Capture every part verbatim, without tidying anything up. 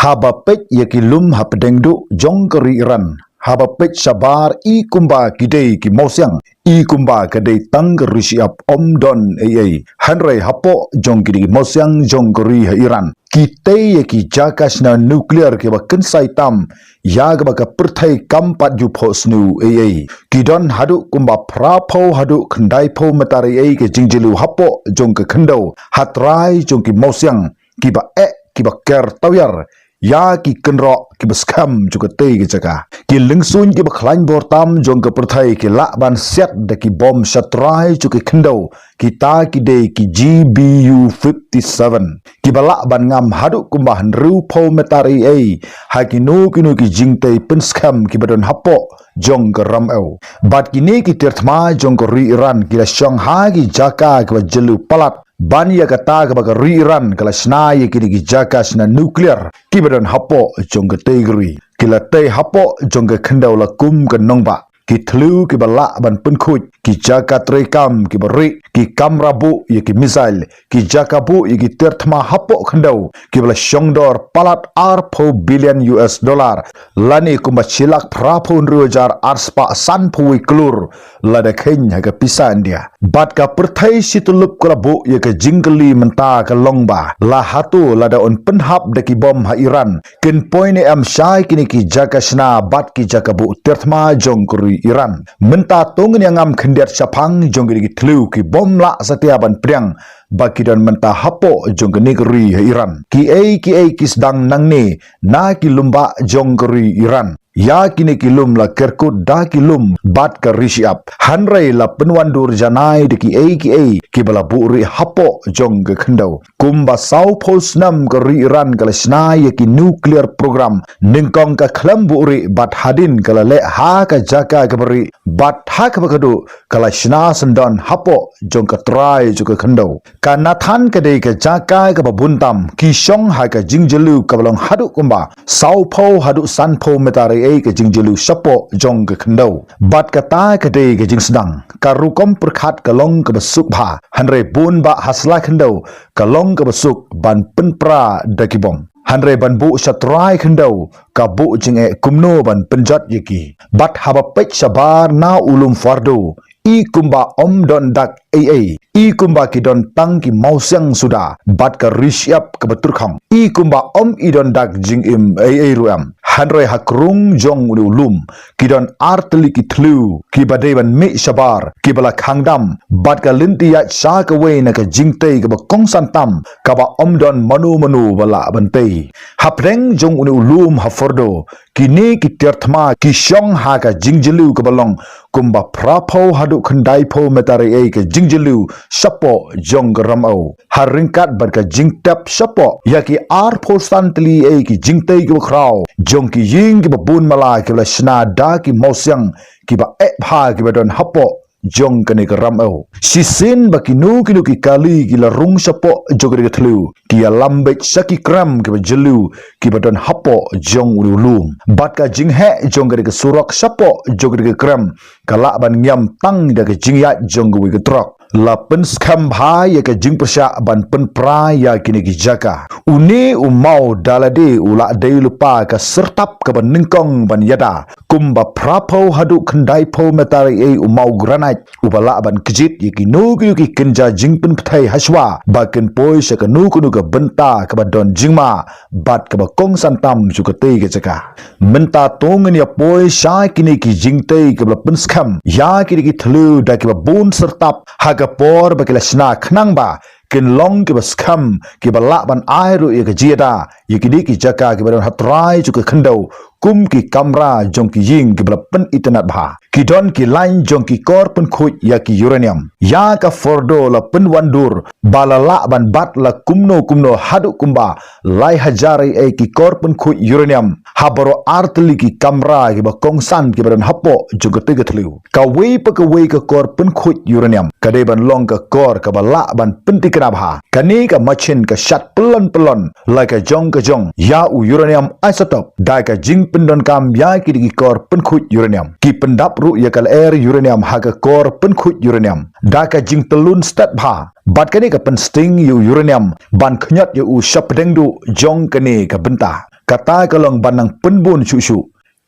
Haba peit ïa ki lum hapdeng duh jong ka ri Iran, haba peit shabar i kumba ki dei ki mawsiang, i kumba ka dei tang ka ri shyiap, ym don ei ei. Hynrei hapoh jong ki dei ki mawsiang jong ka ri ha Iran, ki tei ïa ki jaka shna nuclear kiba kynsai tam ïa kaba ka pyrthei kam pat ju phohsniew ei ei. Ki don haduh kumba phraphew haduh khyndaiphew meter ei ei ka jingjylliew hapoh jong ka khyndew, ha trai jong ki mawsiang kiba eh kiba ker tawiar ïa ki kynroh kiba skhem jong katei ka jaka. Ki lyngsuiñ kiba khlaiñ bor tam jong ka pyrthei ki lah ban siat da ki bom sha trai jong ki khyndew, kita ki dei ki G B U fifty seven, kiba lah ban ngam haduh kumba hynriewphew meter ei ei ha kino kino ki jingtei pynskhem kiba don hapoh jong ka ramew. Bad kine ki tiar thma jong ka ri Iran ki la shong ha ki jaka kiba jylliew palat ban ïa kata kaba ka ri Iran ka la shna ïa kine ki jaka shna nuclear kiba don hapoh jong katei ka ri. Ki la tei hapoh jong ka khyndew la kum ka nongbah, ki thliew kiba lah ban pynkhuid, ki jaka treikam kiba rieh, ki kamra buh ïa ki missile, ki jaka buh ïa ki tiar thma hapoh khyndew kiba la shongdor palat arphew billion U S dollar, lane kumba shi lak phraphew hynriew hajar arspah sanphew wei klur, lada kheiñ ha ka pisa India. Bad ka pyrthei shi tyllup ka la buh ïa ka jingkylli mynta ka long ba, la hato lada un pynhap da ki bom ha Iran, kin poi ne em sha kine ki jaka shna bad ki jaka buh tiar thma jong ka ri Iran? Mynta to ngin ïa ngam khyndiat shaphang jong kine ki thliew ki bom lah satia ban pdiang ba ki don mynta hapoh jong kane ka ri ha Iran. Kiei kiei ki sdang nangne na ki lum bah jong ka ri Iran. Ïa kine ki lum la kerkut da ki lum bad ka ri shyiap, hynrei la pynwandur janai da kiei kiei kiba la buhrieh hapoh jong ka khyndew. Kumba sawphew snem ka ri Iran ka la shna ïa ki nuclear program, nyngkong ka khlem buhrieh bad hadien ka la leh ha ka jaka kaba rieh bad ha kaba khatduh ka la shna syndon hapoh jong ka trai jong ka khyndew. Ka Natanz ka dei ka jaka kaba bun tam, ki shong ha ka jingjylliew kaba long haduh kumba sawphew haduh sanphew meter ei ei ka jingjylliew shapoh jong ka khyndew. Bad kata ka dei ka jingsdang. Ka rukom pyrkhat ka long kaba suk bha, hynrei bun bah ha sla khyndew ka long kaba suk ban pynpra da ki bom. Hynrei ban buh sha trai khyndew ka buh jingeh kumno ban pynjot ïa ki. Bad haba peit shabar na u lum Fordo, i kumba ym don dak ei ei, i kumba ki don tang ki mawsiang suda bad ka ri shyiap kaba turkhong, i kumba ym i don dak jingim ei ei ruh em. Hynrei ha krung jong une u lum ki don ar tylli ki thliew kiba dei ban mih shabar, kiba la khang dam bad ka lynti ïaid sha kawei na ka jingtei kaba kongsan tam, kaba ym don mano mano ba lah ban tei. Hapdeng jong une u lum ha Fordo, kine ki tiar thma ki shong ha ka jingjylliew kaba long kumba phraphew haduh khyndaiphew meter ei ei ka jingjylliew shapoh jong ka ramew, ha ryngkat bad ka jingtep shapoh ïa ki arphew san tylli ei ei ki jingtei kiba khraw jong ki ïing kiba bun mala kiba la shna da ki mawsiang kiba eh bha kiba don hapoh jong kane ka ramew. Shisien ba kino kino ki kali ki la rung shapoh jong kane ka thliew, ki ïalam beit sha ki krem kiba jylliew kiba don hapoh jong une u lum. Bad ka jingheh jong kane ka surok shapoh jong kane ka krem ka lah ban ngiam tang da ka jingïaid jong kawei ka trok. La pynskhem bha ïa ka jingpyrshah ban pynpra ïa kine ki jaka. Une u maw da lade u la dei lypa ka syrtap kaba nyngkong ban ïada, kumba phraphew haduh khyndaiphew meter ei ei u maw granite, uba lah ban kjit ïa kino kino ki kynja jingpynpthei hashwa ba kin poi sha kano kano ka bynta kaba don jingma bad kaba kongsan tam sha katei ka jaka. Mynta to ngin ïa poi sha kine ki jingtei kiba la pynskhem ïa kine ki thliew da kiba bun syrtap ha ka por ba ki la shna, khnang ba kin long kiba skhem, kiba lah ban ai ruh ïa ka jingïada ïa kine ki jaka kiba don ha trai jong ka khyndew kum ki kamra jong ki ïing kiba la pynitynnad bha. Ki don ki lain jong ki kor pynkhuid ïa ki uranium. Ïa ka Fordo la pynwandur ba la lah ban bat la kumno kumno haduh kumba lai hajar ei ei ki kor pynkhuid uranium ha baroh ar tylli ki kamra kiba kongsan kiba don hapoh jong katei ka thliew. Kawei pa kawei ka kor pynkhuid uranium ka dei ban long ka kor kaba lah ban pyntikna bha. Kane ka machine ka shat pyllun pyllun la ka jong ka jong ïa u uranium isotope da ka jingpyndonkam ïa kine ki kor pynkhuid uranium. Ki pyndap ruh ïa ka lyer uranium ha ka kor pynkhuid uranium da ka jingtyllun stet bha. Bad kane ka pynsting ïa u uranium ban khñiot ïa u shapdeng duh jong kane ka bynta. kata ka long ban nang pynbun shuh shuh.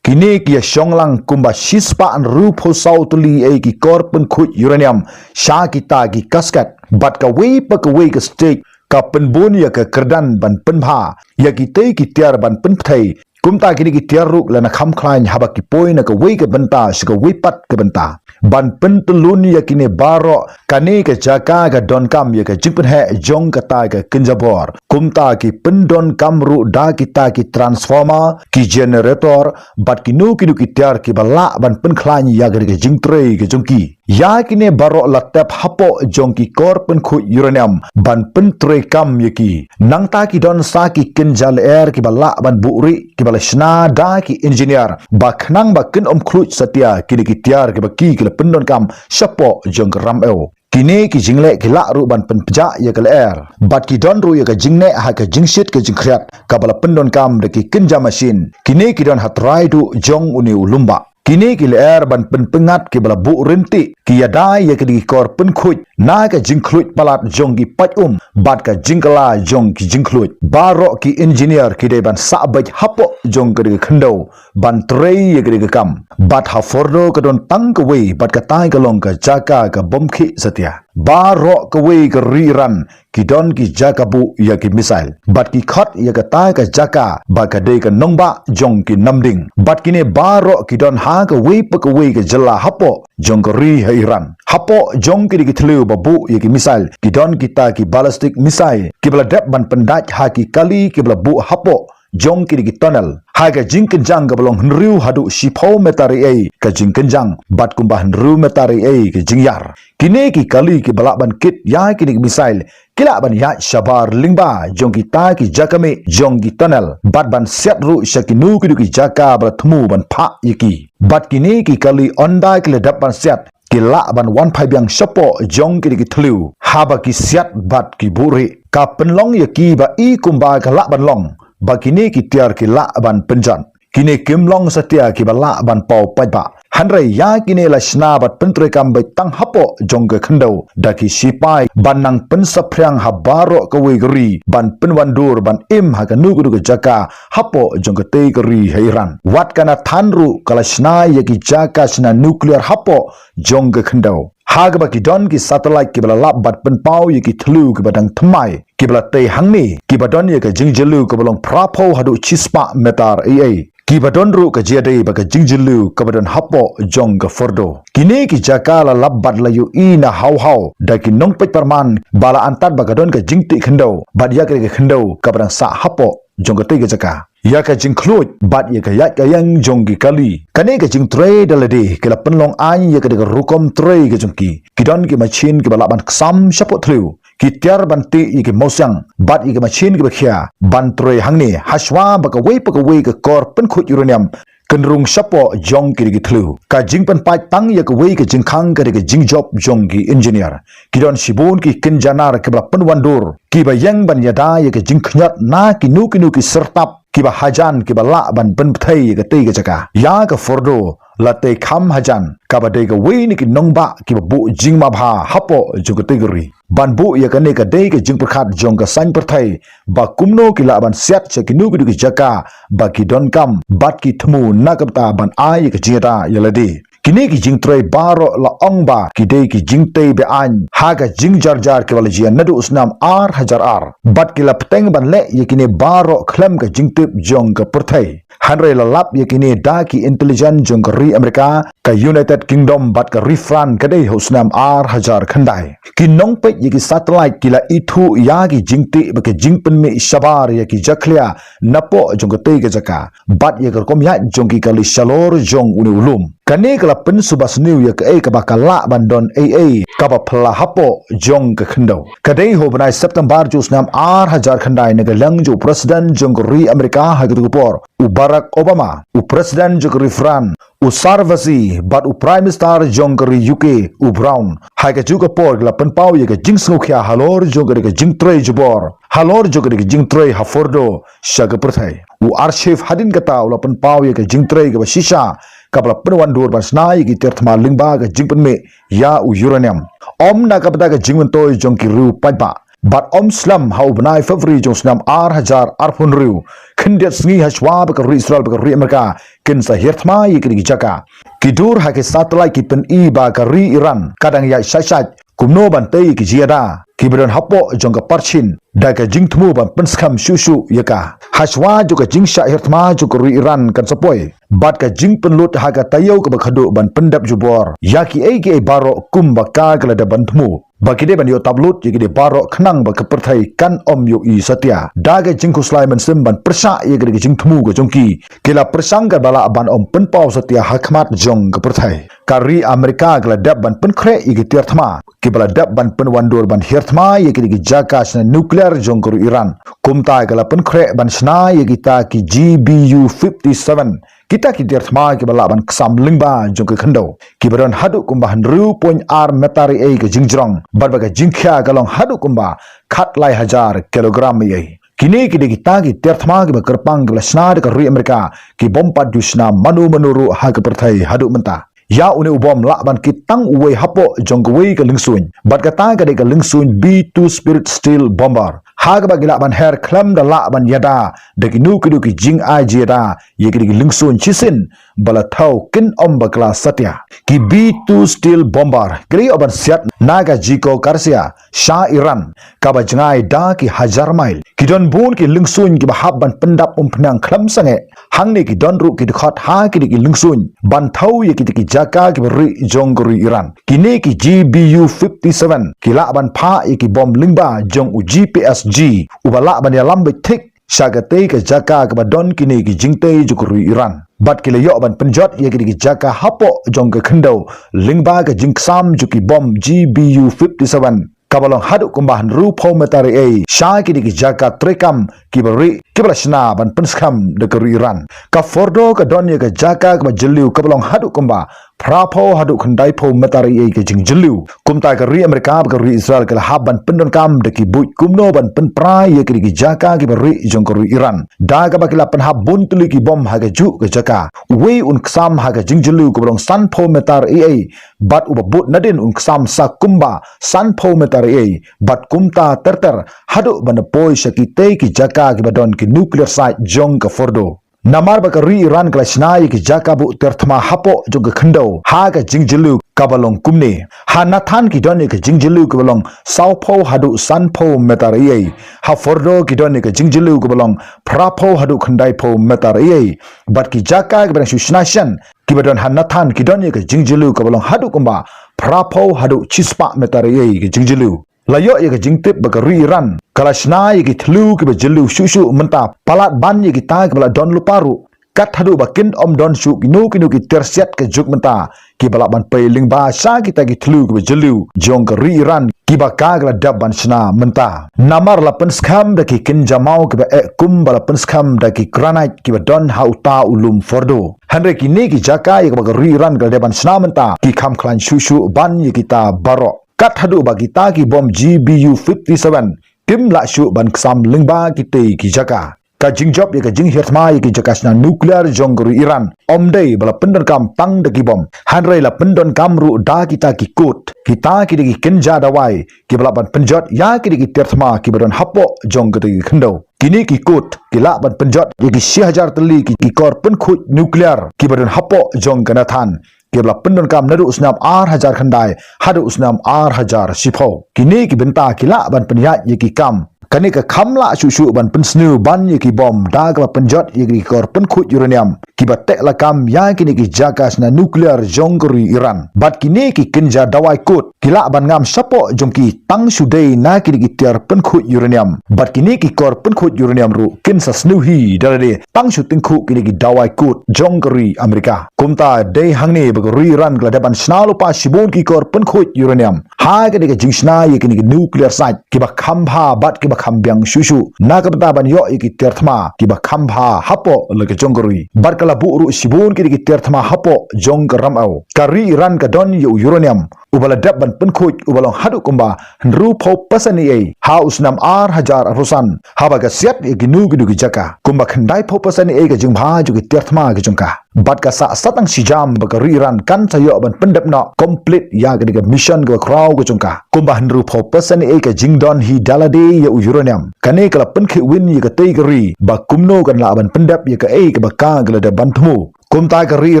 Kine ki ïa shong lang kumba shispah hynriewphew saw tylli ei ki kor pynkhuid uranium sha kita ki casket. Bad kawei pa kawei ka stage ka pynbun ïa ka kyrdan ban pynbha ïa kitei ki tiar ban pynpthei. Kumta kine ki tiar ruh la nang kham khlaiñ haba ki poi na kawei ka bynta sha kawei pat ka bynta. Ban pyntyllun ïa kine baroh, kane ka jaka ka donkam ïa ka jingpynheh jong kata ka kynja bor. Kumta ki pyndonkam ruh da kita ki transformer, ki generator, bad kino kino ki tiar kiba lah ban pynkhlaiñ ïa ka jingtrei ka jong ki. Ïa kine baroh la tep hapoh jong ki kor pynkhuid uranium ban pyntreikam ïa ki. Nangta ki don sa ki kynja lyer kiba lah ban buhrieh kiba la shna da ki engineer ba khnang ba kin ym khluit satia kine ki tiar kiba ki ki la pyndonkam shapoh jong ka ram ew. Kine ki jingleh ki lah ruh ban pynpjah ïa ka lyer. Bad ki don ruh ïa ka jingneh ha ka jingshit ka jingkhriat kaba la pyndonkam da ki kynja machine. Kine ki don ha trai duh jong une u lymbah. Kine ki lyer ban pynpyngngad kiba la buh ryntih ki ïada ïa kine ki kor pynkhuid na ka jingkhluit palat jong ki paid um bad ka jingkylla jong ki jingkhluit. Baroh ki engineer ki dei ban sah beit hapoh jong kane ka khyndew ban trei ïa kane ka kam. Bad ha Fordow ka don tang kawei bad kata ka long ka jaka ka bym khih satia. Baroh kawei ka ri Iran ki don ki jaka buh ïa ki missile. Bad ki khot ïa kata ka jaka ba ka dei ka nongbah jong ki namding. Bad kine baroh ki don ha kawei pa kawei ka jylla hapoh jong ka ri ha Iran. Hapoh jong kine ki thliew ba buh ïa ki missile ki don kita ki ballistic missile kiba la dep ban pyndait ha ki kali kiba la buh hapoh jong kine ki tunnel. Ha ka jingkynjang kaba long hynriew haduh shiphew meter ei ei ka jingkynjang bad kumba hynriew meter ei ei ka jingïar. Kine ki kali kiba lah ban kit ïa kine ki missile ki lah ban ïaid shabar lyngba jong kita ki jaka mih jong ki tunnel bad ban siat ruh sha kino kino ki jaka ba la thmu ban phah ïa ki. Bad kine ki kali ynda ki la dep ban siat ki lah ban wan phai biang shapoh jong kine ki thliew. Haba ki siat bad ki buhrieh ka pynlong ïa ki ba i kumba ka lah ban long ba kine ki tiar ki lah ban pynjot. Kine kim long satia kiba lah ban paw paidbah. Hynrei ïa kine la shna bad pyntreikam beit tang hapoh jong ka khyndew da ki sipai ban nang pynsaphriang ha baroh kawei ka ri ban pynwandur ban im ha kano kano ka jaka hapoh jong katei ka ri ha Iran. Wat ka Natanz ruh ka la shna ïa ki jaka shna nuclear hapoh jong ka khyndew. Ha kaba ki don ki satellite kiba la lap bad pynpaw ïa ki thliew kiba dang thymmai kiba la tei hangne kiba don ïa ka jingjylliew kaba long phraphew haduh shispah meter ei ei. Kiba don ruh ka jingïadei bad ka jingjylliew kaba don hapoh jong ka Fordow. Kine ki jaka la lap bad la ïohi na haw haw da ki nongpeit pyrman ba la antad ba ka don ka jingtih khyndew bad ïa ka khyndew kaba dang sah hapoh jong katei ka jaka. Ïa ka jingkhluit bad ïa ka ïaid ka ïeng jong ki kali. Kane ka jingtrei da lade ki la pynlong aiñ ïa ka dei ka rukom trei ka jong ki. Ki don ki machine kiba lah ban ksam shapoh thliew. Ki tiar ban tih ïa ki mawsiang bad ïa ki machine kiba khia ban trei hangne hashwa ba kawei pa kawei ka kor pynkhuid uranium kan rung shapoh jong ki dei ki thliew. Ka jingpynpait tang ïa kawei ka jingkhang ka dei ka jingjop jong ki engineer. Ki don shibun ki kynja nar kiba la pynwandur kiba ïeng ban ïada ïa ka jingkhñiot na kino kino ki syrtap kiba hajan kiba lah ban pynpthei ïa katei ka jaka. Ïa ka Fordow la tei kham hajan kaba dei kawei na ki nongbah kiba buh jingmabha hapoh jong katei ka ri. Ban buh ïa kane ka dei ka jingpyrkhat jong ka saiñ pyrthei ba kumno ki lah ban siat sha kino kino ki jaka ba ki donkam bad ki thmu na ka bynta ban ai ïa ka jingïada ïa lade. Kine ki jingtrei baroh la ong ba ki dei ki jingtei be-aiñ ha ka jingjarjar kiba la jia naduh u snem ar hajar ar. Bad ki la bteng ban leh ïa kine baroh khlem ka jingtip jong ka pyrthei. Hynrei la lap ïa kine da ki intelligence jong ka ri Amerika, ka United Kingdom bad ka ri France ka dei ha u snem ar hajar khyndai. Ki nongpeit ïa ki satellite ki la ithuh ïa ki jingtih bad ki jingpynmih shabar ïa ki jakhlia napoh jong katei ka jaka bad ïa ka rukom ïaid jong ki kali shalor jong une u lum. Kane ka la pynsuba sniew ïa kaei kaba ka lah ban don ei ei kaba phylla hapoh jong ka khyndew. Ka dei ha u bnai September jong u snem ar hajar khyndai na ka liang jong u President jong ka ri Amerika ha katu ka por, u Barack Obama, u President jong ka ri France, u Sarkozy, bad u Prime Minister jong ka ri U K, u Brown. Ha kajuh ka por ki la pynpaw ïa ka jingsngewkhia halor jong ka dei ka jingtrei jubor, halor jong ka dei ka jingtrei ha Fordow sha ka pyrthei. U Archive hadien kata u la pynpaw ïa ka jingtrei kaba shisha kaba la pynwandur ban shna ïa ki tiar thma lyngba ka jingpynmih ïa u uranium. Ym na ka bynta ka jingmyntoi jong ki riew paidbah, Bad ym slem ha u bnai February jong u snem ar hajar arphew hynriew, khyndiat sngi hashwa ba ka ri Israel bad ka ri Amerika kin sa hiar thma ïa kine ki jaka. Ki dur ha ki satellite ki pyni ba ka ri Iran ka dang ïaid shait shait kumno ban tei ïa ki jingïada kiba don hapoh jong ka parchin da ka jingthmu ban pynskhem shuh shuh ïa ka. Hashwa jong ka jingshah hiar thma jong ka ri Iran kan sa poi bad ka jingpynlut ha ka taïew kaba khadduh ban pyndep jubor ïa kiei kiei baroh kumba ka la dep ban thmu. Ba ki dei ban ïoh tap lut ïa ki dei baroh khnang ba ka pyrthei kan ym ïohi satia. Da ka jingkhuslai mynsiem ban pyrshah ïa ki dei ka jingthmu ka jong ki, ki la pyrshang ka ba lah ban ym pynpaw satia ha khmat jong ka pyrthei. Ka ri Amerika ka la dep ban pynkhreh ïa ki tiar thma kiba la dep ban pynwandur ban hiar thma ïa ki dei ki jaka shna nuclear jong ka ri Iran. Kumta ka la pynkhreh ban shna ïa kita ki G B U fifty seven, kita ki tiar thma kiba lah ban ksam lyngba jong ka khyndew, kiba don haduh kumba hynriew point ar meter ïa ka jingjrong bad ba ka jingkhia ka long haduh kumba khatlai hajar kilogram ïa. Kine ki dei kita ki tiar thma kiba kyrpang kiba la shna da ka ri Amerika, ki bym pat ju shna mano mano ruh ha ka pyrthei haduh mynta. Ïa une u bom lah ban kit tang uwei hapoh jong kawei ka lyngsuiñ. Bad kata ka dei ka lyngsuiñ B two Spirit stealth bomber. Ha kaba ki lah ban her khlem da lah ban ïada da kino kino ki jingai jingïada ïa ki dei ki lyngsuiñ shisien ba la thew kin ym bakla satia. Ki B two stealth bomber ki la ïoh ban siat na ka jiko karsia sha Iran kaba jngai da ki hajar mail. Ki don bun ki lyngsuiñ kiba hap ban pyndap umphniang khlem sangeh. Hangne ki don ruh ki dkhot ha ki dei ki lyngsuiñ ban thew ïa ki dei ki jaka kiba ri jong ka ri Iran. Kine ki G B U fifty seven ki lah ban phah ïa ki bom lyngba jong u G P S G uba lah ban ïalam beit thik sha katei ka jaka kaba don kine ki jingtei jong ka ri Iran. Bad ki la ïoh ban pynjot ïa ki dei ki jaka hapoh jong ka khyndew lyngba ka jingksam jong ki bom G B U fifty seven kaba long haduh kumba hynriewphew meter ïa sha ki dei ki jaka treikam kiba ri kiba la shna ban pynskhem da ka ri Iran. Ka Fordo ka don ïa ka jaka kaba jylliew kaba long haduh kumba phraphew haduh khyndaiphew meter ïa ka jingjylliew. Kumta ka ri Amerika bad ka ri Israel ki la hap ban pyndonkam da ki buit kumno ban pynpra ïa ki dei ki jaka kiba ri jong ka ri Iran. Da kaba ki la pynhap bun tylli ki bom ha kajuh ka jaka. Uwei un ksam ha ka jingjylliew kaba long sanphew meter ïa bad uba bud nadien un ksam sa kumba sanphew meter ïa bad kumta ter ter haduh ban da poi sha kitei ki jaka kiba don ki nuclear site jong ka Fordo. Namar ba ka ri Iran ka la shna ïa ki jaka buh tiar thma hapoh jong ka khyndew ha ka jingjylliew kaba long kumne. Ha Nathan ki don ïa ka jingjylliew kaba long sawphew haduh sanphew meter ïa. Ha Fordo ki don ïa ka jingjylliew kaba long phraphew haduh khyndaiphew meter ïa. Bad ki jaka kiba dang shu shna shen kiba don ha Nathan ki don ïa ka jingjylliew kaba long haduh kumba phraphew haduh shispah meter ïa ka jingjylliew. La ïoh ïa ka jingtip ba ka ri Iran ka la shna ïa ki thliew kiba jylliew shuh shuh mynta palat ban ïa kita kiba la don lypa ruh. Kat haduh ba kin ym don shuh kino kino ki tiar siat ka juk mynta kiba lah ban poi lyngba sha kita ki thliew kiba jylliew jong ka ri Iran kiba ka la dep ban shna mynta. Namar la pynskhem da ki kynja maw kiba eh kumba la pynskhem da ki granite kiba don ha uta u lum Fordo. Hynrei kine ki jaka ïa kaba ka ri Iran ka la dep ban shna mynta ki kham khlaiñ shuh shuh ban ïa kita baroh. Kat haduh ba kita ki bom G B U fifty seven kim lah shuh ban ksam lyngba kitei ki jaka. Ka jingjop ïa ka jinghiar thma ïa ki jaka shna nuclear jong ka ri Iran ym dei ba la pyndonkam tang da ki bom. Hynrei la pyndonkam ruh da kita ki kut. Kita ki dei ki kynja dawai kiba lah ban pynjot ïa ki dei ki tiar thma kiba don hapoh jong kitei ki khyndew. Kine ki kut ki lah ban pynjot ïa ki shi hajar tylli ki, ki kor pynkhuid nuclear kiba don hapoh jong ka Nathan. Kiba la pyndonkam naduh u snem ar hajar khyndai haduh u snem ar hajar shiphew. Kine ki bynta ki lah ban pynïaid ïa ki kam. Kane ka kham lah shuh shuh ban pynsniew ban ïa ki bom da kaba pynjot ïa ki kor pynkhuid uranium kiba teh lakam ïa kine ki jaka shna nuclear jong ka ri Iran. Bad kine ki kynja dawai kut ki lah ban ngam shapoh jong ki tang shu dei na kine ki tiar pynkhuid uranium. Bad kine ki kor pynkhuid uranium ruh kin sa sniew hi da lade tang shu tyngkhuh kine ki dawai kut jong ka ri Amerika. Kumta dei hangne ba ka ri Iran ka la dep ban shna lypa shibun ki kor pynkhuid uranium ha kane ka jingshna ïa kine ki nuclear site kiba kham bha bad kiba kham biang shuh shuh na ka bynta ban ïoh ïa ki tiar thma kiba kham bha hapoh la ka jong ka ri. Bad ka la buh ruh shibun kine ki tiar thma hapoh jong ka ramew. Ka ri Iran ka don ïa u uranium uba la dep ban pynkhuid uba long haduh kumba hynriewphew percent ïa ha u snem ar hajar arphew san haba ka siat ïa kino kino ki jaka. Kumba khyndaiphew percent ïa ka jingbha jong ki tiar thma ka jong ka. Bad ka sah satang shi jam ba ka ri Iran kan sa ïoh ban pyndep noh complete ïa kane ka mission kaba khraw ka jong ka. Kumba hynriewphew percent ïa ka jingdon hi da lade ïa u uranium. Kane ka la pynkhih win ïa katei ka ri ba kumno kan lah ban pyndep ïa kaei kaba ka la dep ban thmu. Kumta ka ri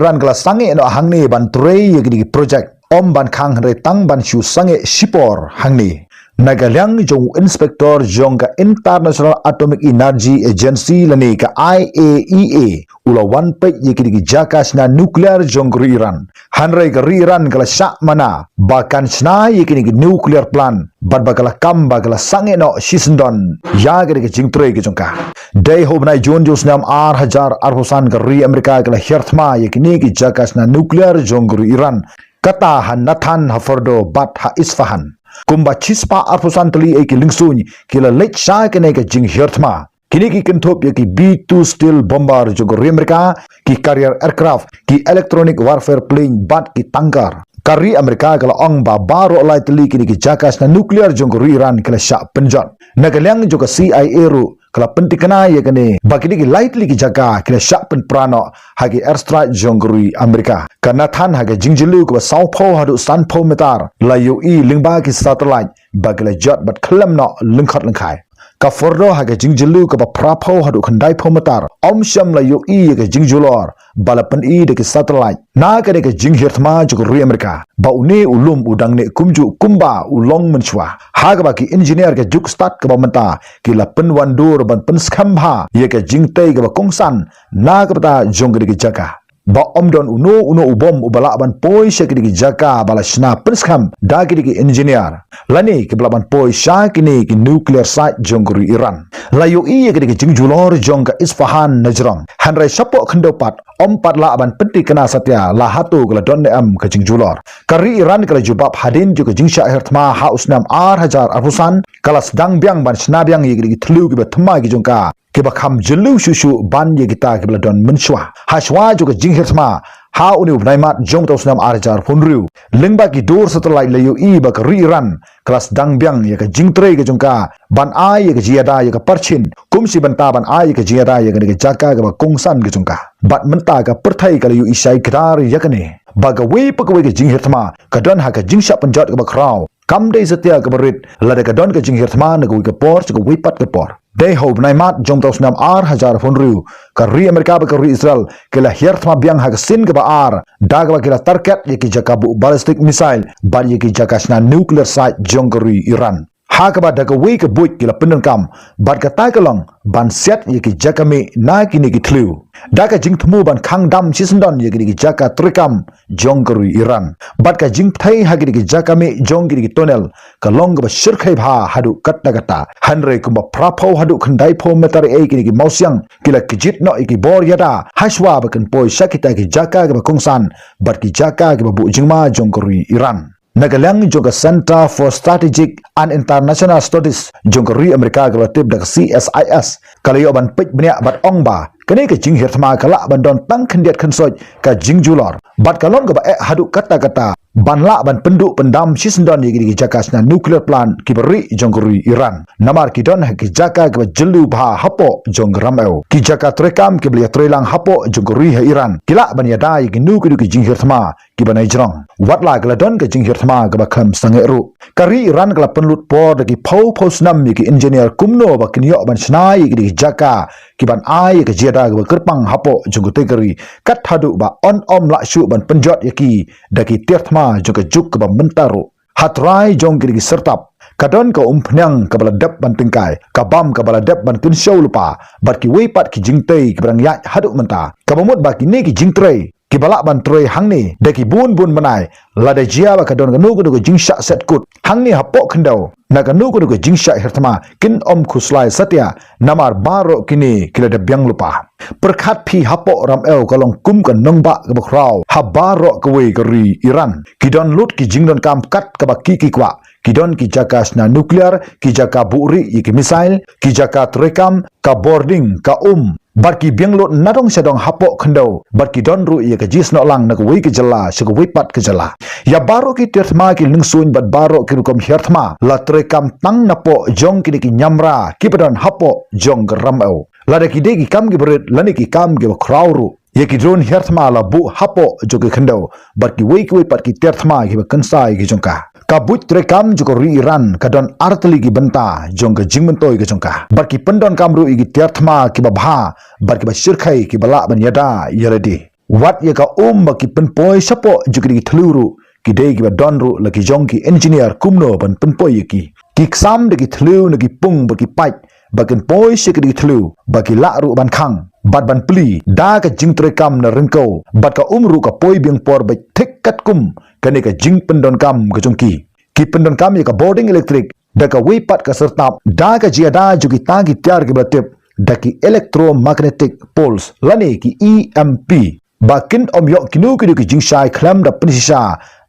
Iran ka la sangeh noh hangne ban trei ïa kine ki project. Ym ban khang hynrei tang ban shu sangeh shipor hangne. Na ka liang jong u inspector jong ka International Atomic Energy Agency lane ka I A E A, u la wan peit ïa kine ki jaka shna nuclear jong ka ri Iran. Hynrei ka ri Iran ka la shah mana ba kan shna ïa kine ki nuclear plant bad ba ka la kam ba ka la sangeh noh shisyndon ïa kane ka jingtrei ka jong ka. Dei ha u bnai Jun jong u snem ar hajar arphew san ka ri Amerika ka la hiar thma ïa kine ki jaka shna nuclear jong ka ri Iran. Kata ha Natanz, ha Fordow bad ha Isfahan. Kumba shispah arphew san tylli ïa ki lyngsuiñ ki la leit sha kane ka jinghiar thma. Kine ki kynthup ïa ki B two stealth bomber jong ka ri Amerika, ki carrier aircraft, ki electronic warfare plane bad ki tanker. Ka ri Amerika ka la ong ba baroh lai tylli kine ki jaka shna nuclear jong ka ri Iran ki la shah pynjot. Na ka liang jong ka C I A ruh ka la pyntikna ïa kane ba kine ki lai tylli ki jaka ki la shah pynpra noh ha ki airstrike jong ka ri Amerika. Ka Natanz ha ka jingjylliew kaba sawphew haduh sanphew meter la ïohi lyngba ki satellite ba ki la jot bad khlem noh lyngkhot lyngkhai. Ka Fordow ha ka jingjylliew kaba phraphew haduh khyndaiphew meter ym shym la ïohi ïa ka jingjulor ba la pyni da ki satellite. Na kane ka jinghiar thma jong ka ri Amerika ba une u lum u dang neh kumjuh kumba u long mynshuwa. Ha kaba ki engineer ka juk stad kaba mynta ki la pynwandur ban pynskhem bha ïa ka jingtei kaba kongsan na ka bynta jong kine ki jaka. Ba ym don uno uno u bom uba lah ban poi sha kine ki jaka ba la shna pynskhem da kine ki engineer. Lane kiba lah ban poi sha kine ki nuclear site jong ka ri Iran. La ïohi ïa kine ki jingjulor jong ka Isfahan na jrong. Hynrei shapoh khyndew pat ym pat lah ban pyntikna satia la hato ka la don ne em ka jingjulor. Ka ri Iran ka la jubab hadien jong ka jingshah hiar thma ha u snem ar hajar arphew san, ka la sdang biang ban shna biang ïa kine ki thliew kiba thma ki jong ka, kiba kham jylliew shuh shuh ban ïa kita kiba la don mynshuwa. Hashwa jong ka jinghiar thma ha une u bnai March jong uta u snem ar hajar arphew hynriew, lyngba ki dur satellite la ïohi ba ka ri Iran ka la sdang biang ïa ka jingtrei ka jong ka ban ai ïa ka jingïada ïa ka parchin, kum shi bynta ban ai ïa ka jingïada ïa kane ka jaka kaba kongsan ka jong ka. Bad mynta ka pyrthei ka la ïohi shai kdar ïa kane ba kawei pa kawei ka jinghiar thma ka don ha ka jingshah pynjot kaba khraw. Kam dei satia kaba rit lada ka don ka jinghiar thma na kawei ka por sha kawei pat ka por. Dei ha u bnai March jong uta u snem ar hajar arphew hynriew, ka ri Amerika bad ka ri Israel ki la hiar thma biang ha ka sien kaba ar, da kaba ki la target ïa ki jaka buh ballistic missile bad ïa ki jaka shna nuclear site jong ka ri Iran. Ha kaba da kawei ka buit ki la pyndonkam bad kata ka long ban siat ïa ki jaka mih na kine ki thliew. Da ka jingthmu ban khang dam shisyndon ïa kine ki jaka treikam jong ka ri Iran. Bad ka jingpynthei ha kine ki jaka mih jong kine ki tunnel ka long kaba shyrkhei bha haduh katta katta. Hynrei kumba phraphew haduh khyndaiphew meter ïa kine ki mawsiang ki la kjit noh ïa ki bor ïada hashwa ba kin poi sha kita ki jaka kiba kongsan bad ki jaka kiba buh jingma jong ka ri Iran. Na ka liang jong ka Center for Strategic and International Studies jong ka ri Amerika kaba la tip da ka C S I S, ka la ïoh ban peit bniah bad ong ba kane ka jinghiar thma ka lah ban don tang khyndiat khynsoit ka jingjulor. Bad ka long kaba eh haduh katta katta ban lah ban pynduh pyndam shisyndon ïa ki jaka shna nuclear plant kiba rieh jong ka ri Iran. Namar ki don ha ki jaka kiba jylliew bha hapoh jong ka ramew. Ki jaka treikam kiba la ïatreilang hapoh jong ka ri ha Iran ki lah ban ïada ïa kino kino ki jinghiar thma kiba nai jrong. Wat la ka la don ka jinghiar thma kaba khlem sangeh ruh. Ka ri Iran ka la pynlut por da ki phew phew snem ïa ki engineer kumno ba kin ïoh ban shna ïa ki jaka kiban ai ïa ka jingïada kaba kyrpang hapoh jong katei ka ri, kat haduh ba yn ym lah shuh ban pynjot ïa ki da ki tiar thma jong ka juk kaba mynta ruh. Ha trai jong ki syrtap ka don ka umphniang kaba la dep ban tyngkai, ka bam kaba la dep ban kynshew lypa bad kiwei pat ki jingtei kiba dang ïaid haduh mynta. Kaba mut ba kine ki jingtrei kiba lah ban trei hangne da ki bun bun bnai, lada jia ba ka don kano kano ka jingshah set kut hangne hapoh khyndew, na kano kano ka jingshah hiar thma kin ym khuslai satia, namar baroh kine ki la dep biang lypa. Pyrkhat phi, hapoh ramew ka long kum ka nongbah kaba khraw ha baroh kawei ka ri Iran. Ki don lut ki jingdonkam kat kaba ki ki kwah. Ki don ki jaka shna nuclear, ki jaka buhrieh ïa ki missile, ki jaka treikam, ka bording, ka um. Bad ki biang lut nadong shadong hapoh khyndew bad ki don ruh ïa ka jingsnoh lang na kawei ka jylla sha kawei pat ka jylla. Ïa baroh ki tiar thma, ki lyngsuiñ bad baroh ki rukom hiar thma la treikam tang napoh jong kine ki ñiamra kiba don hapoh jong ka ramew. Lada ki dei ki kam kiba rit lane ki kam kiba khraw ruh, Ïa ki drone hiar thma la buh hapoh jong ki khyndew bad kiwei kiwei pat ki tiar thma kiba kynsai ki jong ka. Ka buit treikam jong ka ri Iran ka don artylli ki bynta jong ka jingmyntoi ka jong ka. Bad ki pyndonkam ruh ïa ki tiar thma kiba bha bad kiba shyrkhei kiba lah ban ïada ïa lade. Wat ïa ka um ba ki pynpoi shapoh jong ki thliew ruh, ki dei kiba don ruh la ki jong ki engineer kumno ban pynpoi ïa ki. Ki ksam da ki thliew na ki pung ba ki pait ba kin poi sha ki thliew ba ki lah ruh ban khang bad ban plie da ka jingtreikam na ryngkew bad ka um ruh ka poi biang por ba thik katkum kane ka jingpyndonkam ka jong ki. Ki pyndonkam ïa ka bording elektrik da kawei pat ka syrtap da ka jingïada jong kita ki tiar kiba la tip da ki electromagnetic pulse lane ki E M P. Ba kin ym ïoh kino kino ki jingshai khlem da pynshisha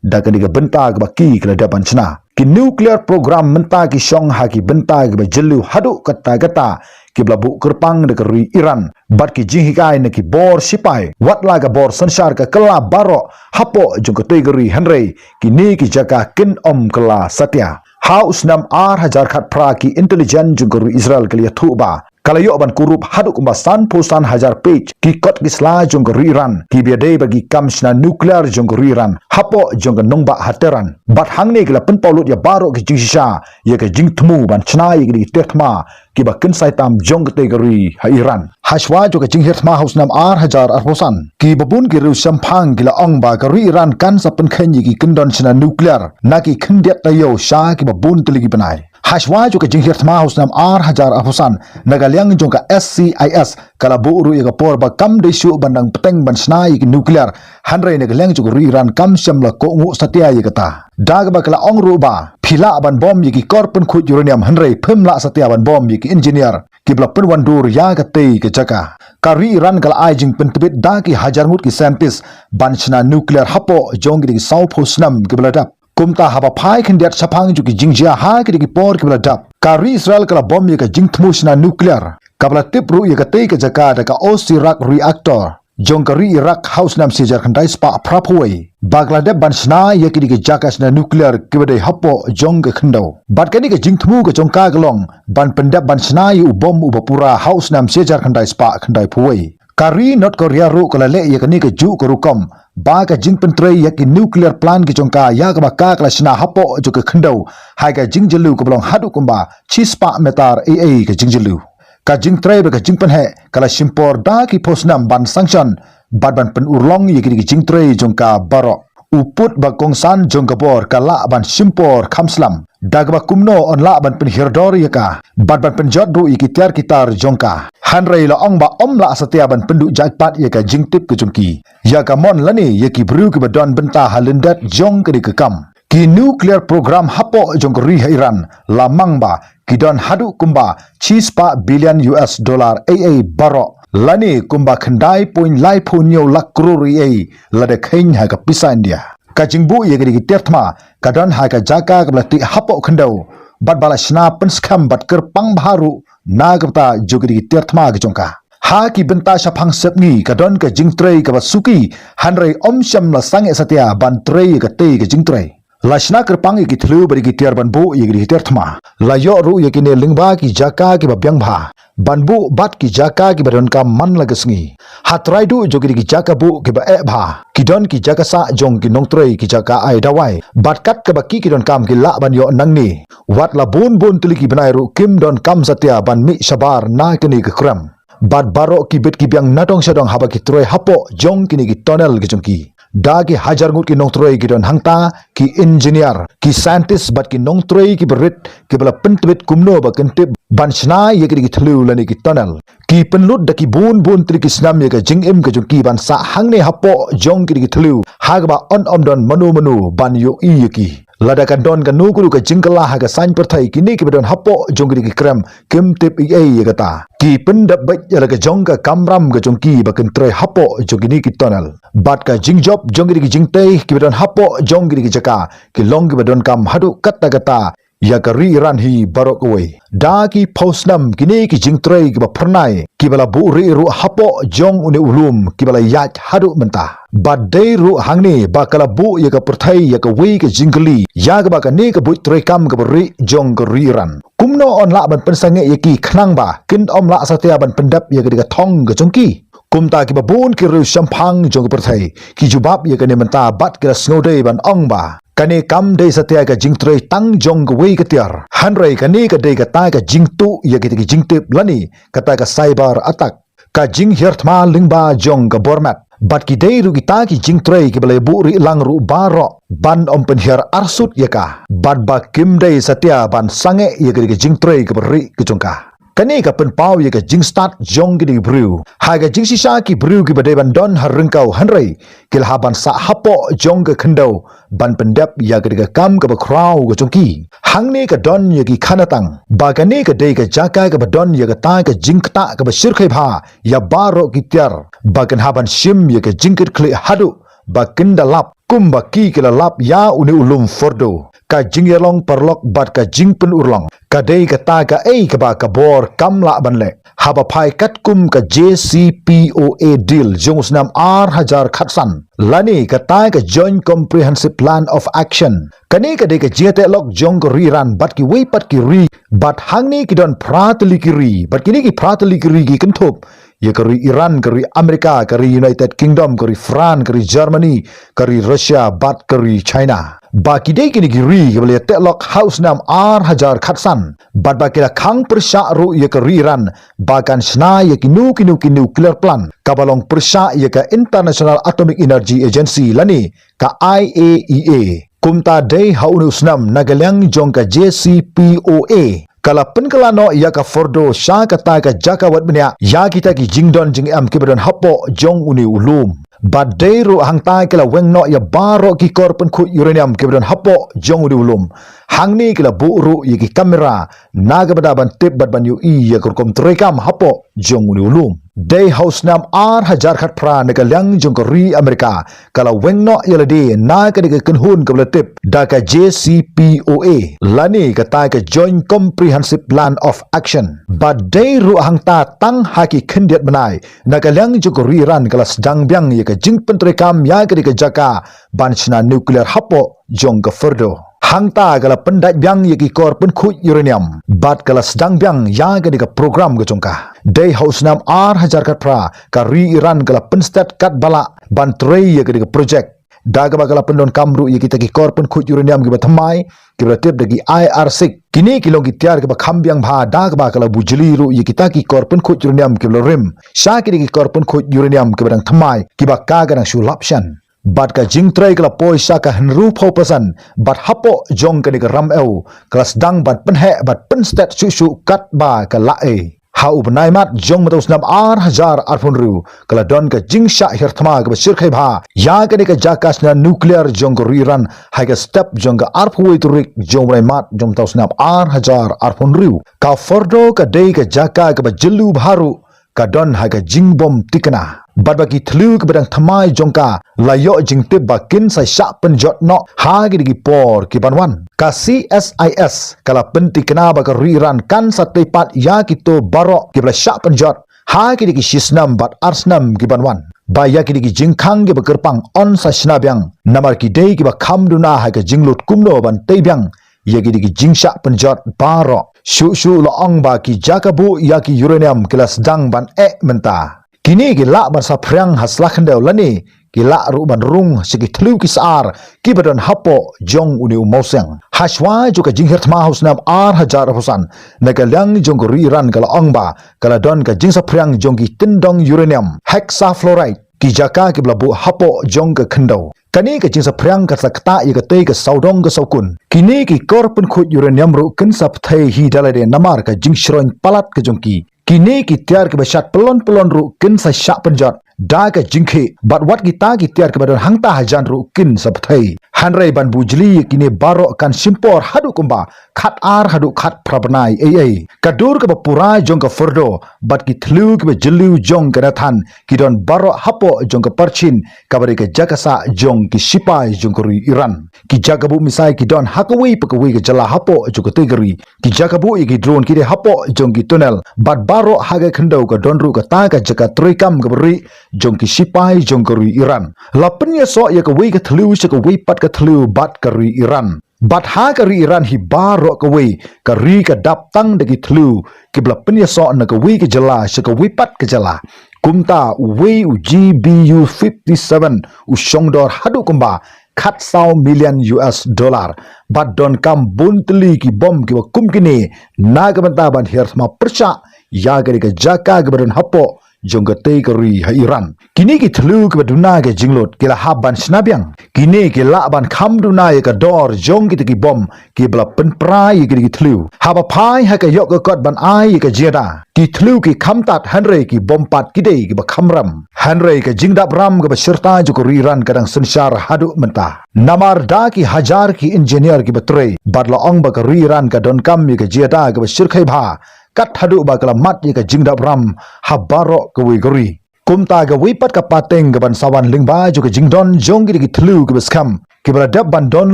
da kane ka bynta kaba ki ka la dep ban shna. Ki nuclear program mynta ki shong ha ki bynta kiba jylliew haduh katta katta kiba la buh kyrpang da ka ri Iran. Bad ki jinghikai na ki bor sipai, wat la ka bor synshar ka kylla baroh hapoh jong katei ka ri, hynrei kine ki jaka kin ym kylla satia. Ha u snem ar hajar khatphra ki intelligence jong ka ri Israel ka la ïathuh ba ka la ïoh ban kurup haduh kumba sanphew san hajar page ki kot ki sla jong ka ri Iran kiba ïadei bad ki kam shna nuclear jong ka ri Iran hapoh jong ka nongbah ha Tehran. Bad hangne ki la pynpaw lut ïa baroh ki jingshisha ïa ka jingthmu ban shna ïa ki tiar thma kiba kynsai tam jong katei ka ri ha Iran. Hashwa jong ka jinghiar thma ha u snem ar hajar arphew san, kiba bun ki riewshemphang ki la ong ba ka ri Iran kan sa pynkheiñ ïa ki kyndon shna nuclear na ki khyndiat taïew sha kiba bun tylli ki bnai. Hashwa jong ka jinghiar thma ha u snem ar hajar arphew san, na ka liang jong ka S C I S ka la buh ruh ïa ka por ba kam dei shuh ban dang bteng ban shna ïa ki nuclear, hynrei na ka liang jong ka ri Iran kam shym la kohnguh satia ïa kata. Da kaba ka la ong ruh ba phi lah ban bom ïa ki kor pynkhuid uranium, hynrei phim lah satia ban bom ïa ki engineer kiba la pynwandur ïa katei ka jaka. Ka ri Iran ka la ai jingpyntbit da ki hajar ngut ki scientist ban shna nuclear hapoh jong ki dei ki sawphew snem kiba la dep. Kumta haba phai khyndiat shaphang jong ki jingjia ha ki dei ki por kiba la dep, ka ri Israel ka la bom ïa ka jingthmu shna nuclear kaba la tip ruh ïa katei ka jaka da ka Osirak reactor jong ka ri Iraq ha u snem shi hajar khyndai spah phra phew wei. Ba ka la dep ban shna ïa ki dei ki jaka shna nuclear kiba dei hapoh jong ka khyndew. Bad kane ka jingthmu ka jong ka ka long ban pyndep ban shna ïa u bom uba pura ha u snem shi hajar khyndai spah khyndai phew wei. Ka ri North Korea ruh ka la leh ïa kane ka juh ka rukom ba ka jingpyntrei ïa ki nuclear plant ki jong ka ïa kaba ka ka la shna hapoh jong ka khyndew ha ka jingjylliew kaba long haduh kumba shi spah meter ei ei ka jingjylliew. Ka jingtrei bad ka jingpynheh ka la shim por da ki phew snem ban sanction bad ban pynurlong ïa ki dei ki jingtrei jong ka baroh. U put ba kongsan jong ka bor ka lah ban shim por kham slem da kaba kumno yn lah ban pynhiar dor ïa ka bad ban pynjot ruh ïa ki tiar ki tar jong ka. Hynrei la ong ba ym lah satia ban pynduh jait pat ïa ka jingtip ka jong ki, ïa ka mon lane ïa ki briew kiba don bynta ha lyndet jong ka dei ka kam. Ki nuclear program hapoh jong ka ri ha Iran la mang ba ki don haduh kumba shi spah billion U S dollar ei ei baroh, lane kumba khyndai point lai phew hynñiew lak klur ei ei lada kheiñ ha ka pisa India. Ka jingbuh ïa ki dei ki tiar thma ka don ha ka jaka kaba la tih hapoh khyndew bad ba la shna pynskhem bad kyrpang bha ruh na ka bynta jong ki dei ki tiar thma ki jong ka. Ha ki bynta shaphang sepngi ka don ka jingtrei kaba suki, hynrei ym shym la sangeh satia ban trei ïa katei ka jingtrei. La shna kyrpang ïa ki thliew bad ïa ki tiar ban buh ïa ki dei ki tiar thma. La ïoh ruh ïa kine lyngba ki jaka kiba biang bha ban buh bad ki jaka kiba donkam man la ka sngi. Ha trai duh jong ki dei ki jaka buh kiba eh bha ki don ki jaka sah jong ki nongtrei, ki jaka ai dawai bad kat kaba ki ki donkam ki lah ban ïoh nangne. Wat la bun bun tylli ki bnai ruh kim donkam satia ban mih shabar na kane ka krem. Bad baroh ki bit ki biang na dong sha dong haba ki trei hapoh jong kine ki tunnel ki jong ki. Da ki hajar ngut ki nongtrei ki don hangta, ki engineer, ki scientist bad ki nongtrei kiba rit kiba la pyntbit kumno ba kin tip ban shna ïa ki dei ki thliew lane ki tunnel. Ki pynlut da ki bun bun tylli ki snem ïa ka jingim ka jong ki ban sah hangne hapoh jong ki dei ki thliew ha kaba yn ym don mano mano ban ïohi ïa ki. Lada kan don kano kano ka jingkylla ha ka saiñ pyrthei, kine kiba don hapoh jong ki dei ki krem kim tip ei ei ïa kata. Ki pyndep beit ïa la ka jong ka kamram ka jong ki ba kin trei hapoh jong kine ki tunnel. Bad ka jingjop jong ki dei ki jingtei kiba don hapoh jong ki dei ki jaka ki long kiba donkam haduh katta katta ïa ka ri Iran hi baroh kawei. Da ki phew snem kine ki jingtrei kiba phyrnai kiba la buhrieh ruh hapoh jong une u lum kiba la ïaid haduh mynta. Bad dei ruh hangne ba ka la buh ïa ka pyrthei ïa kawei ka jingkylli ïa kaba kane ka buit treikam kaba rieh jong ka ri Iran kumno yn lah ban pynsangeh ïa ki khnang ba kin ym lah satia ban pyndep ïa ka dei ka thong ka jong ki. Kumta kiba bun ki riew shemphang jong ka pyrthei ki jubab ïa kane mynta bad ki la sngewdei ban ong ba kane kam dei satia ka jingtrei tang jong kawei ka tiar, hynrei kane ka dei kata ka jingtuh ïa kita ki jingtip lane kata ka cyber attack, ka jinghiar thma lyngba jong ka bor met. Bad ki dei ruh kita ki jingtrei kiba la buhrieh lang ruh baroh ban ym pynhiar arsut ïa ka, bad ba kim dei satia ban sangeh ïa kane ka jingtrei kaba rieh ka jong ka. Kane ka pynpaw ïa ka jingstad jong kine ki briew ha ka jingshisha ki briew kiba dei ban don ha ryngkew, hynrei ki la hap ban sah hapoh jong ka khyndew ban pyndep ïa kane ka kam kaba khraw ka jong ki. Hangne ka don ïa ki khanatang ba kane ka dei ka jaka kaba don ïa kata ka jingktah kaba shyrkhei bha ïa baroh ki tiar, ba kin hap ban shim ïa ka jingkitkhlieh haduh ba kin da lap kumba ki ki la lap ïa une u lum Fordo. Ka jingïalong paralok bad ka jingpynurlong ka dei kata kaei kaba ka bor kam lah ban leh. Haba phai katkum ka J C P O A deal jong u snem ar hajar khatsan lane kata ka Joint Comprehensive Plan of Action, kane ka dei ka jingïatehlok jong ka ri Iran bad kiwei pat ki ri, bad hangne ki don phra tylli ki ri, bad kine ki phra tylli ki ri ki kynthup ïa ka ri Iran, ka ri Amerika, ka ri United Kingdom, ka ri France, ka ri Germany, ka ri Russia bad ka ri China. Ba ki dei kine ki ri kiba la ïatehlok ha u snem ar hajar khatsan, bad ba ki la khang pyrshah ruh ïa ka ri Iran ba kan shna ïa kino kino ki nuclear plant kaba long pyrshah ïa ka International Atomic Energy Agency lane ka I A E A. Kumta dei ha une u snem na ka liang jong ka J C P O A ka la pynkylla noh ïa ka Fordo sha kata ka jaka wad bniah ïa kita ki jingdon jingem kiba don hapoh jong une u lum. Bad dei ruh hangta ki la weng noh ïa baroh ki kor pynkhuid uranium kiba don hapoh jong une u lum. Hangne ki la buh ruh ïa ki kamera na ka bynta ban tip bad ban ïohi ïa ka rukom treikam hapoh jong une u lum. Dei ha u snem ar hajar khatphra na ka liang jong ka ri Amerika ka la weng noh ïa lade na kane ka kynhun kaba la tip da ka J C P O A lane kata ka Joint Comprehensive Plan of Action. Bad dei ruh hangta tang ha ki khyndiat bnai na ka liang jong ka ri Iran ka la sdang biang ïa ka jingpyntreikam ïa kane ka jaka ban shna nuclear hapoh jong ka Fordo. Hangta ka la pyndait biang ïa ki kor pynkhuid uranium bad ka la sdang biang ïa kane ka program ka jong ka. Dei ha u snem ar hajar khatphra ka ri Iran ka la pynstet katba lah ban trei ïa kane ka projek, da kaba ka la pyndonkam ruh ïa kita ki kor pynkhuid uranium kiba thymmai kiba la tip da ki I R six. Kine ki long ki tiar kiba kham biang bha da kaba ka la bujli ruh ïa kita ki kor pynkhuid uranium kiba la rim sha kine ki kor pynkhuid uranium kiba dang thymmai kiba ka ka dang shu lap shen. Bad ka jingtrei ka la poi sha ka hynriewphew percent bad hapoh jong kane ka ram ew ka la sdang ban pynheh bad pynstet shuh shuh katba ka la ei. Ha u bnai Mart jong mynta u snem ar hajar arphew hynriew ka la don ka jingshah hiar thma kaba shyrkhei bha ïa kane ka jaka shna nuclear jong ka ri Iran ha ka step jong ka arphew wei tarik jong u bnai Mart jong mynta u snem ar hajar arphew hynriew. Ka Fordo ka dei ka jaka kaba jylliew bha ruh, ka don ha ka jingbym tikna. Bad ba ki thliew kiba dang thymmai jong ka la ïoh jingtip ba kin sa shah pynjot noh ha kine ki por ki ban wan. Ka C S I S ka la pyntikna ba ka ri Iran kan sa tei pat ïa kito baroh kiba la shah pynjot ha kine ki shi snem bad ar snem ki ban wan. Ba ïa kine ki jingkhang kiba kyrpang yn sa shna biang, namar ki dei kiba kham duna ha ka jinglut kumno ban tei biang ïa kine ki jingshah pynjot baroh. Shuh shuh la ong ba ki jaka buh ïa ki uranium ki la sdang ban eh mynta. Kine ki lah ban saphriang ha sla khyndew lane ki lah ruh ban rung sha ki thliew ki sar kiba don hapoh jong une u mawsiang. Hashwa jong ka jinghiar thma ha u snem ar hajar arphew san, na ka liang jong ka ri Iran ka la ong ba ka la don ka jingsaphriang jong ki tyndong uranium hexafluoride, ki jaka kiba la buh hapoh jong ka khyndew. Kane ka jingsaphriang ka sa ktah ïa katei ka sawdong ka sawkun. Kine ki kor pynkhuid uranium ruh kin sa pynthei hi da lade namar ka jingshroiñ palat ka jong ki. Kine ki tiar kiba shad pyllon pyllon ruh kin sa shah pynjot da ka jingkhih, bad wat kita ki tiar kiba don hangta hajan ruh kin sa pynthei. Hynrei ban bujli ïa kine baroh kan shim por haduh kumba khat ar haduh khat phra bnai ei ei. Ka dur kaba pura jong ka Fordo bad ki thliew kiba jylliew jong ka Natanz ki don baroh hapoh jong ka Parchin kaba dei ka jaka sah jong ki shipai jong ka ri Iran. Ki jaka buh missile ki don ha kawei pa kawei ka jylla hapoh jong katei ka ri. Ki jaka buh ïa ki drone ki dei hapoh jong ki tunnel. Bad baroh ha ka khyndew ka don ruh kata ka jaka treikam kaba rieh jong ki shipai jong ka ri Iran. La pynïasoh ïa kawei ka thliew sha kawei pat ka thliew bad ka ri Iran. Bad ha ka ri Iran hi baroh kawei ka ri ka dap tang da ki thliew kiba la pynïasoh na kawei ka jylla sha kawei pat ka jylla. Kumta uwei u G B U fifty seven u shongdor haduh kumba khatsaw million U S dollar. Bad donkam bun tylli ki bom kiba kum kine na ka bynta ban hiar thma pyrshah ïa kane ka jaka kaba don hapoh jong katei ka ri ha Iran. Kine ki thliew kiba duna ka jinglut ki la hap ban shna biang. Kine ki lah ban kham duna ïa ka dor jong kita ki bom kiba la pynpra ïa kine ki thliew. Haba phai ha ka ïoh ka kot ban ai ïa ka jingïada, ki thliew ki kham tad hynrei ki bom pat ki dei kiba kham ram. Hynrei ka jingdap ram kaba shirta jong ka ri Iran ka dang synshar haduh mynta. Namar da ki hajar ki engineer kiba trei bad la ong ba ka ri Iran ka donkam ïa ka jingïada kaba shyrkhei bha kat haduh ba ka la mad ïa ka jingdap ram ha baroh kawei ka ri. Kumta kawei pat ka pateng kaban sa wan lyngba jong ka jingdon jong kine ki thliew kiba skhem kiba la dep ban don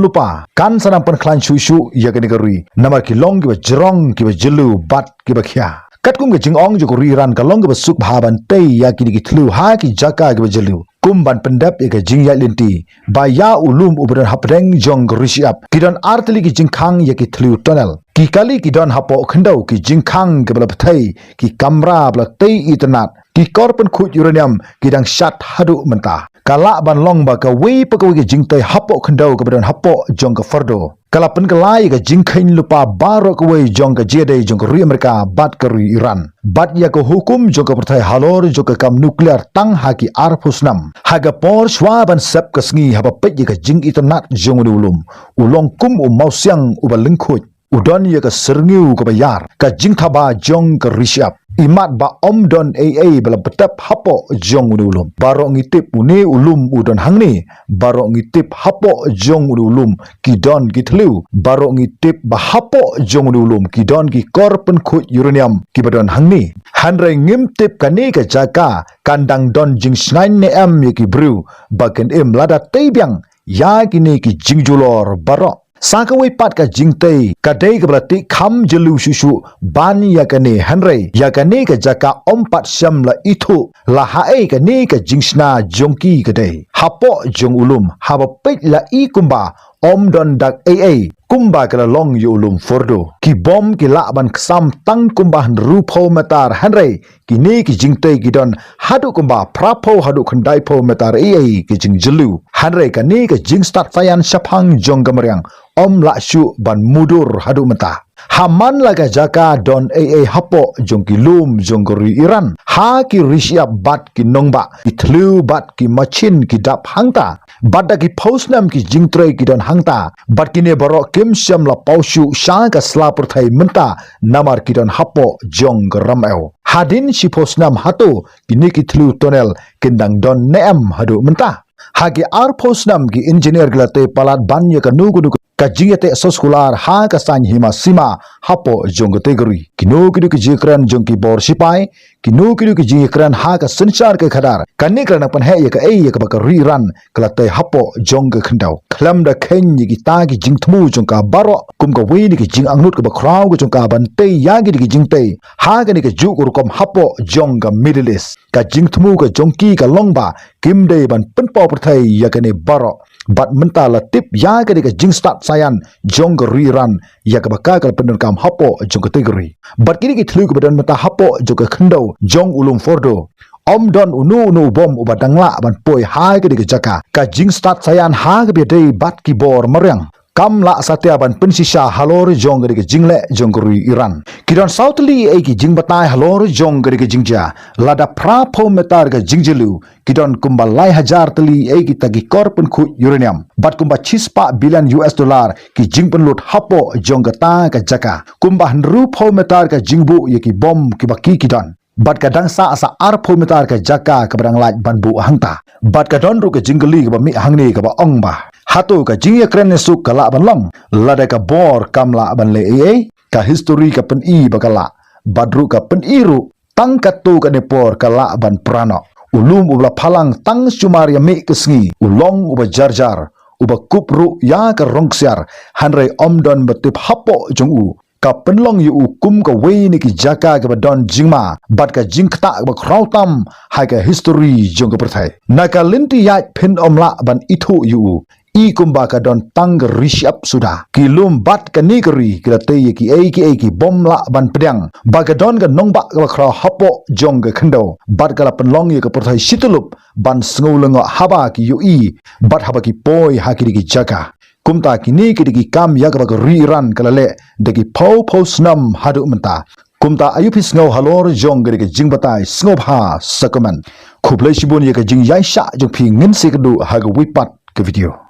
lypa kan sa nang pynkhlaiñ shuh shuh ïa kane ka ri. Namar ki long kiba jrong, kiba jylliew bad kiba khia. Katkum ka jingong jong ka ri Iran ka long kaba suk bha ban tei ïa kine ki thliew ha ki jaka kiba jylliew. Kum ban pyndep ïa ka jingïaid lynti ba ïa u lum uba don hapdeng jong ka ri shyiap, ki don ar tylli ki jingkhang ïa ki thliew tunnel. Ki kali ki don hapoh khyndew, ki jingkhang kiba la bthei, ki kamra ba la tei itynnad, ki kor pynkhuid uranium ki dang shad haduh mynta. Ka lah ban long ba kawei pa kawei ka jingtei hapoh khyndew kaba don hapoh jong ka Fordow ka la pynkylla ïa ka jingkheiñ lypa baroh kawei jong ka jingïadei jong ka ri Amerika bad ka ri Iran bad ïa ka hukum jong ka pyrthei halor jong ka kam nuklear tang ha ki arphew snem. Ha ka por shuwa ban sep ka sngi, haba peit ïa ka jingitynnad jong une u lum, u long kum u mawsiang uba lyngkhuid. U don ïa ka syrngiew kaba ïar, ka jingthaba jong ka ri shyiap. Imat ba ym don ei ei ba la btep hapoh jong une u lum. Baroh ngi tip une u lum u don hangne. Baroh ngi tip hapoh jong une u lum ki don ki thliew. Baroh ngi tip ba hapoh jong une u lum ki don ki kor pynkhuid uranium kiba don hangne. Hynrei ngim tip kane ka jaka kan dang don jingshngaiñ ne em ïa ki briew ba kin im lada tei biang ïa kine ki jingjulor baroh. Sa kawei pat ka jingtei ka dei kaba la tih kham jylliew shuh shuh ban ïa kane, hynrei ïa kane ka jaka ym pat shym la ithuh la haei kane ka jingshna jong ki ka dei. Hapoh jong u lum, haba peit la i kumba ym don dak ei ei kumba ka la long ïa u lum Fordow. Ki bom ki lah ban ksam tang kumba hynriewphew meter, hynrei kine ki jingtei ki don haduh kumba phraphew haduh khyndaiphew meter ei ei ki jingjylliew. Hynrei kane ka jingstad saïan shaphang jong ka mariang ym lah shuh ban mudui haduh mynta. Ha man la ka jaka don ei ei hapoh jong ki lum jong ka ri Iran, ha ki ri shyiap bad ki nongbah, ki thliew bad ki machine ki dap hangta. Bad da ki phew snem ki jingtrei ki don hangta. Bad kine baroh kim shym la paw shuh sha ka sla pyrthei mynta namar ki don hapoh jong ka ramew. Hadien shiphew snem hato kine ki thliew tunnel kin dang don ne em haduh mynta? Ha ki arphew snem ki engineer ki la tei palat ban ïa kano kano ka jingïateh soskular ha ka saiñ hima sima hapoh jong katei ka ri. Kino kino ki jingkren jong ki bor sipai, kino kino ki jingkren ha ka synshar ka khadar, kane ka la nang pynheh ïa kaei ïa kaba ka ri Iran ka la tei hapoh jong ka khyndew. Khlem da kheiñ ïa kita ki jingthmu jong ka baroh, kum kawei na ki jingangnud kaba khraw ka jong ka ban tei ïa kine ki jingtei ha kane kajuh ka rukom hapoh jong ka Middle East. Ka jingthmu ka jong ki ka long ba kim dei ban pynpaw pyrthei ïa kane baroh. Bad mynta la tip ïa kane ka jingstad saïan jong ka ri Iran ïa kaba ka ka la pyndonkam hapoh jong katei ka ri. Bad kine ki thliew kiba don mynta hapoh jong ka khyndew jong u lum Fordow, ym don uno uno u bom uba dang lah ban poi ha kane ka jaka. Ka jingstad saïan ha kaba ïadei bad ki bor mariang kam lah satia ban pynshisha halor jong kane ka jingleh jong ka ri Iran. Ki don saw tylli ei ki jingbatai halor jong kane ka jingjia. Lada phraphew meter ka jingjylliew, ki don kumba lai hajar tylli ei kita ki kor pynkhuid uranium. Bad kumba shispah billion U S dollar ki jingpynlut hapoh jong kata ka jaka. Kumba hynriewphew meter ka jingbuh ïa ki bom kiba ki ki don. Bad ka dang sah sa arphew meter ka jaka kaba dang lait ban buh hangta. Bad ka don ruh ka jingkylli kaba mih hangne kaba ong ba, hato ka jingïakren ïasuk ka lah ban long lada ka bor kam lah ban leh ei ei? Ka history ka pyni ba ka lah. Bad ruh ka pyni ruh tang katto katne por ka lah ban pra noh. U lum uba la phalang tang sumar ïa mih ka sngi u long uba jar jar, uba kup ruh ïa ka rong ksiar, hynrei ym don ba tip hapoh jong u. Ka pynlong ïa u kum kawei na ki jaka kaba don jingma bad ka jingktah kaba khraw tam ha ka history jong ka pyrthei. Na ka lynti ïaid phin ym lah ban ithuh ïa u. i kumba ka don tang ka ri shyiap suda. Ki lum bad kane ka ri ki la tei ïa kiei kiei ki bym lah ban pdiang. Ba ka don ka nongbah kaba khraw hapoh jong ka khyndew bad ka la pynlong ïa ka pyrthei shityllup ban sngew lyngngoh haba ki ïohi bad haba ki poi ha kine ki jaka. Kumta kine ki dei ki kam ïa kaba ka ri Iran ka la leh da ki phew phew snem haduh mynta. Kumta aïu phi sngew halor jong kane ka jingbatai, sngewbha sa comment. Khublei shibun ïa ka jingïaishah jong phi, ngin sa ïakynduh ha kawei pat ka video.